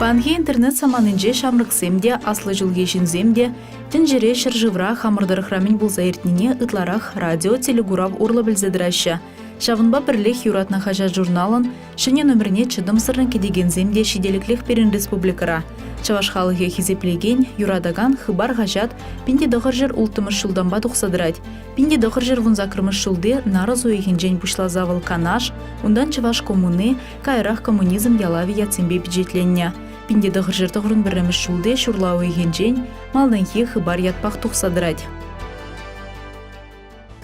Паянхи интернет саманинче ҫамрӑксем те, аслӑ ҫулхи ҫынсем те тӗнчере, ҫӗршывра, хамӑр тӑрӑхра мӗн пулса иртнине ытларах радио, телекурав урлӑ пӗлсе тӑраҫҫӗ. Ҫавӑнпа пӗрлех юратнӑ хаҫат-журналӑн ҫӗнӗ номерне чӑтӑмсӑррӑн кӗтекенсем те ҫителӗклех пирӗн республикӑра. Чӑваш халӑхӗ хисеплекен, юратакан Хыпар хаҫат 1906 ҫултанпа тухса тӑрать. 1918 ҫулти нарӑс уйӑхӗнчен пуҫласа вӑл Канаш, унтан Чӑваш коммуни, каярах Коммунизм ялавӗ ятсемпе пичетленнӗ. 1991 ҫулти ҫурла уйӑхӗнчен малтанхи Хыпар ятпах тухса тӑрать.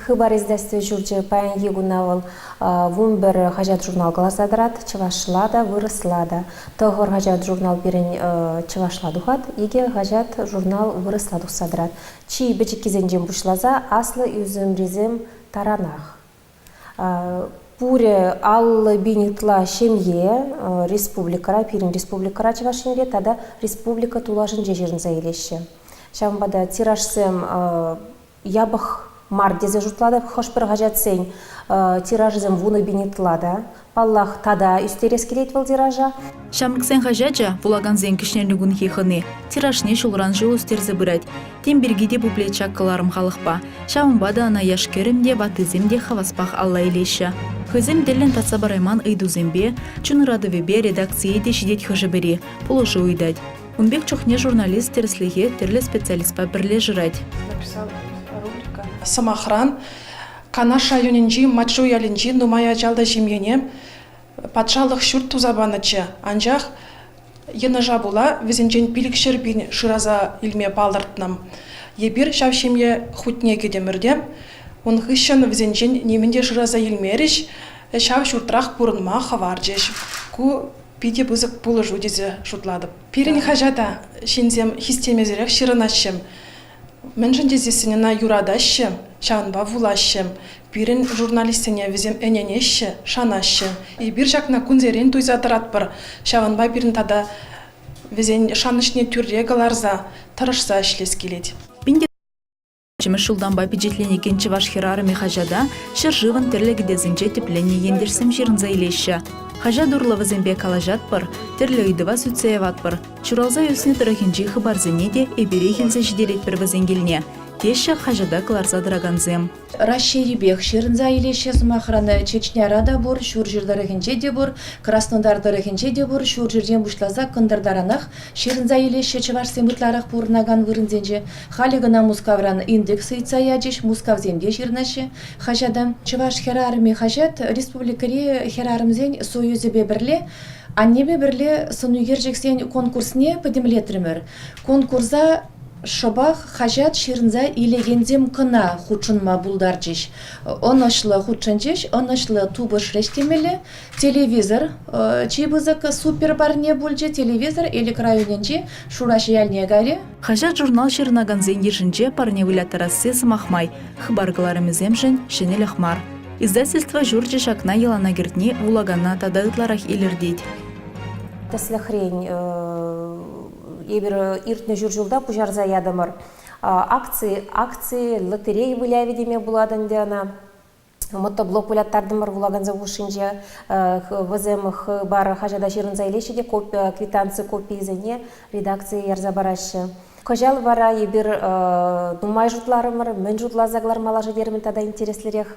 Хыпар издательство ҫурчӗ паянхи куна вӑл 11 хаҫат-журнал кӑларса тӑрать, чӑвашла та, вырӑсла та. Тӑхӑр хаҫат-журнал пирӗн чӑвашла тухать, икӗ хаҫат-журнал вырӑсла тухса тӑрать. Чи пӗчӗккисенчен пуҫласа аслӑ ӳсӗмрисем таранах. Пурӗ 50 000 ытла ҫемье республикӑра, пирӗн республикӑра Чӑваш Енре тата республика тулашӗнче ҫырӑнса илеҫҫӗ. Ҫавӑнпа та тиражсем япӑх мар тесе шутлатӑп. Хӑш-пӗр хаҫатсен тиражӗсем 10 000 ытла та. Паллах, тата ӳстерес килет вӑл тиража. Ҫамрӑксен хаҫачӗ, вулакансен кӗҫнерни кунхи хӑни, тиражне ҫулран ҫул ӳстерсе пырать. Тем пирки те пуплет ҫак кӑларӑм халӑхпа. Ҫавӑнпа та ӑна яш-кӗрӗм те, ваттисем те хаваспах алла илеҫҫӗ. Хӑйсем тӗллӗн татса парайман ыйтусемпе, чун ыратӑвӗпе редакцие те ҫитет хӑшӗ-пӗри, пулӑшу ыйтать. Ун пек чухне журналист тӗрӗслӗхе тӗрлӗ специалистпа пӗрле шырать. Сӑмахран, Канаш районӗнчи Матьшу ялӗнчи нумай ачаллӑ ҫемьене патшалӑх ҫурт туса панӑччӗ, анчах йӑнӑша пула вӗсенчен 500 пин шыраса илме палӑртнӑ. Эпир ҫав ҫемье хутне кӗтӗмӗр те ун хыҫҫӑн вӗсенчен нимӗн те шыраса илмерӗҫ, ҫав ҫуртрах пурӑнма хӑварчӗҫ. Ку питӗ пысӑк пулӑшу тесе шутлатӑп. Пирӗн хаҫата ҫынсем хистемесӗрех ҫырӑнаҫҫӗ. Мӗншӗн тесессӗн ӑна юратаҫҫӗ, ҫавӑнпа вулаҫҫӗ. Пирӗн журналистсене вӗсем ӗненеҫҫӗ, шанаҫҫӗ. Эпир ҫакна кунсерен туйса тӑратпӑр. Ҫавӑнпа пирӗн тата вӗсен шанӑҫне тӳрре кӑларса, тӑрӑшса ӗҫлес килет. Ҫӗмӗш ҫултанпа пичетленекен Чӑваш хӗрарӑмӗ хаҫата ҫӗршывӑн тӗрлӗ кӗтесӗнче тӗпленнӗ ентешсем ҫырӑнса илеҫҫӗ. Хаҫат урлӑ вӗсемпе калаҫатпӑр, тӗрлӗ ыйтӑва сӳтсе яватпӑр. Ҫуралса ӳснӗ тӑрӑхӗнчи хыпарсене те эпирех илсе ҫитеретпӗр вӗсен килне, теҫҫӗ хаҫата кӑларса тӑракансем. Раҫҫейӗпех ҫырӑнса илеҫҫӗ, сӑмахран, Чечняра та пур, Ҫурҫӗр тӑрӑхӗнче те пур, Краснодар тӑрӑхӗнче те пур, Ҫурҫӗртен пуҫласа кӑнтӑр таранах ҫырӑнса илеҫҫӗ чӑвашсем ытларах пурӑнакан вырӑнсенче. Халӗ кӑна Мускавран индекс ыйтса ячӗҫ, Мускавсем те ҫырӑнаҫҫӗ хаҫата. Чӑваш хӗрарӑмӗ хаҫат республикӑри хӗрарӑмсен союзӗпе пӗрле аннепе пӗрле сӑнӳкерчӗксен конкурсне пӗтӗмлетрӗмӗр. Конкурса шӑпах хаҫат ҫырӑнса илекенсем кӑна хутшӑнма пултарчӗҫ. Ӑнӑҫлӑ хутшӑнчӗҫ, ӑнӑҫлӑ тупӑшрӗҫ темелле. Телевизор чи пысӑк супер парне пулчӗ. Телевизор Элӗк районӗнчи Шураҫ ялне кайрӗ. Хаҫат-журнал ҫырӑнакансен йышӗнче парне выляттарасси, сӑмах май, хыпар кӑларӑмӗсемшӗн ҫӗнӗлӗх мар. Издательство ҫурчӗ ҫакна йӑлана кӗртни вулакана тата ытларах илӗртет. Тӗслӗхрен, эпир иртнӗ ҫур ҫулта пуҫарса ятӑмӑр. Акци, акци, лотерея вылявӗ теме пулать ӗнтӗ ӑна. Мотоблок выляттартӑмӑр вулакансем хушшинче. Вӗсем Хыпар хаҫата ҫырӑнса илеҫҫӗ те квитанци копийӗсене редакцие ярса параҫҫӗ. Кӑҫал вара эпир нумай шутларӑмӑр, мӗн шутласа кӑлармалла-ши терӗмӗр тата интереслӗрех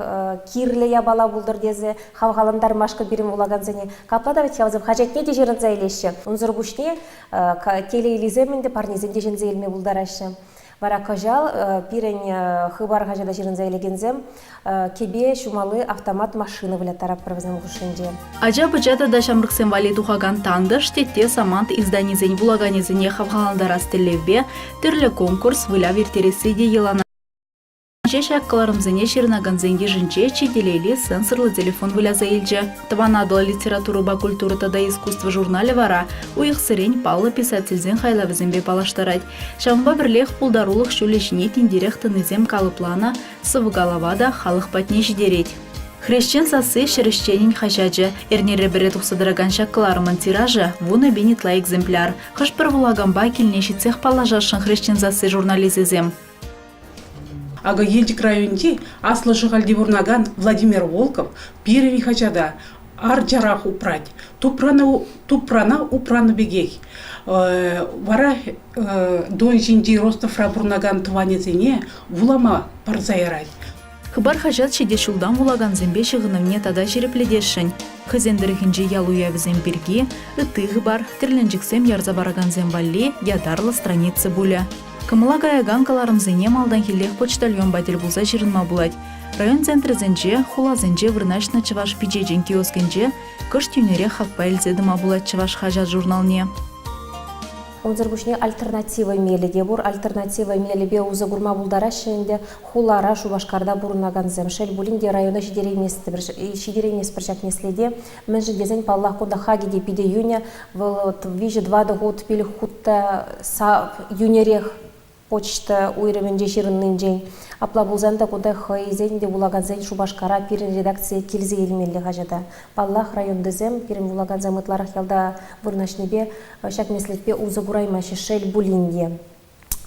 кирлӗ япала пултӑр тесе хавхалантармашкӑн пирӗн вулакансене. Капла та вӗт-ха вӗсем хаҫатне те ҫырӑнса илеҫҫӗ. Унсӑр пуҫне телейлисем ӗнтӗ парнесем те ҫӗнсе илме пултараҫҫӗ. Вара кӑҫал пирӗн Хыпар хаҫата ҫырӑнса илекенсем кӗпе ҫумалли автомат машина выляттаратпӑр вӗсем хушшинче. Ача-пӑча тата ҫамрӑксем валли тухакан Тантӑш, Тетте, Самант изданисен вулаканӗсене хавхалантарас тӗллевпе тӗрлӗ конкурс, выляв ирттересси те йӑлана ҫак кӑларӑмсене ҫырӑнакансен йышӗнче чи телейли сенсорлӑ телефон выляса илчӗ. Тӑван Атӑл литературӑпа культура тата искусство журналӗ вара уйӑхсерен паллӑ писательсен хайлавӗсемпе паллаштарать. Ҫавӑнпа пӗрлех пултарулӑх ҫулӗ ҫине тинтерех тӑнисем калӑпланӑ сӑвӑ-калава та халӑх патне ҫитерет. Хресчен сасси ҫӗр ӗҫченӗн хаҫачӗ. Эрнере пӗрре тухса тӑракан ҫак кӑларӑмӑн тиражӗ 10 000 ытла экземпляр. Хӑш-пӗр вулаканпа килне ҫитсех паллашасшӑн Хресчен сасси журналисчӗсем. Акӑ Елчӗк районӗнчи Аслӑ Шӑхальте пурӑнакан Владимир Волков пирӗн хаҫата. арчарах упрать. Тупрана, тупрана упранӑ пекех. Вара Дон ҫинчи Ростовра пурӑнакан тӑванӗсене вулама парса ярать. Хыпар хаҫат ҫитес ҫултан вулакансемпе ҫыхӑнӑвне тата ҫирӗплетесшӗн. Хӑйсен тӑрӑхӗнчи ял уявӗсем пирки ытти хыпар, тӗрленчӗксем ярса паракансем валли ятарлӑ страница пулӗ. Кӑмӑла каякан кӑларӑмсене малтанхиллех почтальонпа тӗл пулса ҫырӑнма пулать. Район центрӗсенче, хуласенче вырнаҫнӑ чӑваш пичечӗн киоскӗнче кӑшт йӳнӗрех хакпа илсе тӑма пулать чӑваш хаҫат-журналне. Унсӑр пуҫне альтернатива мелӗ те пур. Альтернатива мелӗпе усӑ курма пултараҫҫӗ ӗнтӗ хулара, Шупашкарта пурӑнакансем. Шел пулин те, района ҫитерейместпӗр, ҫитерейместпӗр ҫак меслете. Мӗншӗн тесен, паллах, кунта хакӗ те питӗ йӳнӗ. Вӑл виҫӗ-тӑватӑ хут, пилӗк хут та йӳнӗрех почта уйрӑмӗнче ҫырӑннинчен. Апла пулсан та кунта хӑйсен те вулакансен Шупашкара пирӗн редакцие килсе илмелле хаҫата. Паллах, районтисем, пирӗн вулакансем ытларах ялта вырнаҫнипе ҫак меслетпе усӑ кураймаҫҫӗ, шел пулин те.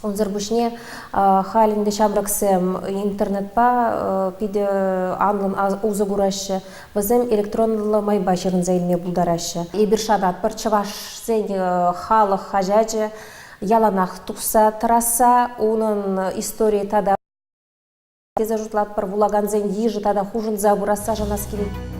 Унсӑр пуҫне халь ӗнтӗ ҫамрӑксем интернетпа питӗ анлӑн усӑ кураҫҫӗ. Вӗсем электронлӑ майпа ҫырӑнса илме пултараҫҫӗ. Эпир шанатпӑр, чӑвашсен халӑх хаҫачӗ яланах тухса тӑрасса, унӑн историйӗ тата тесе шутлатпӑр, вулакансен йышӗ тата хушӑнса пырасса шанас килет.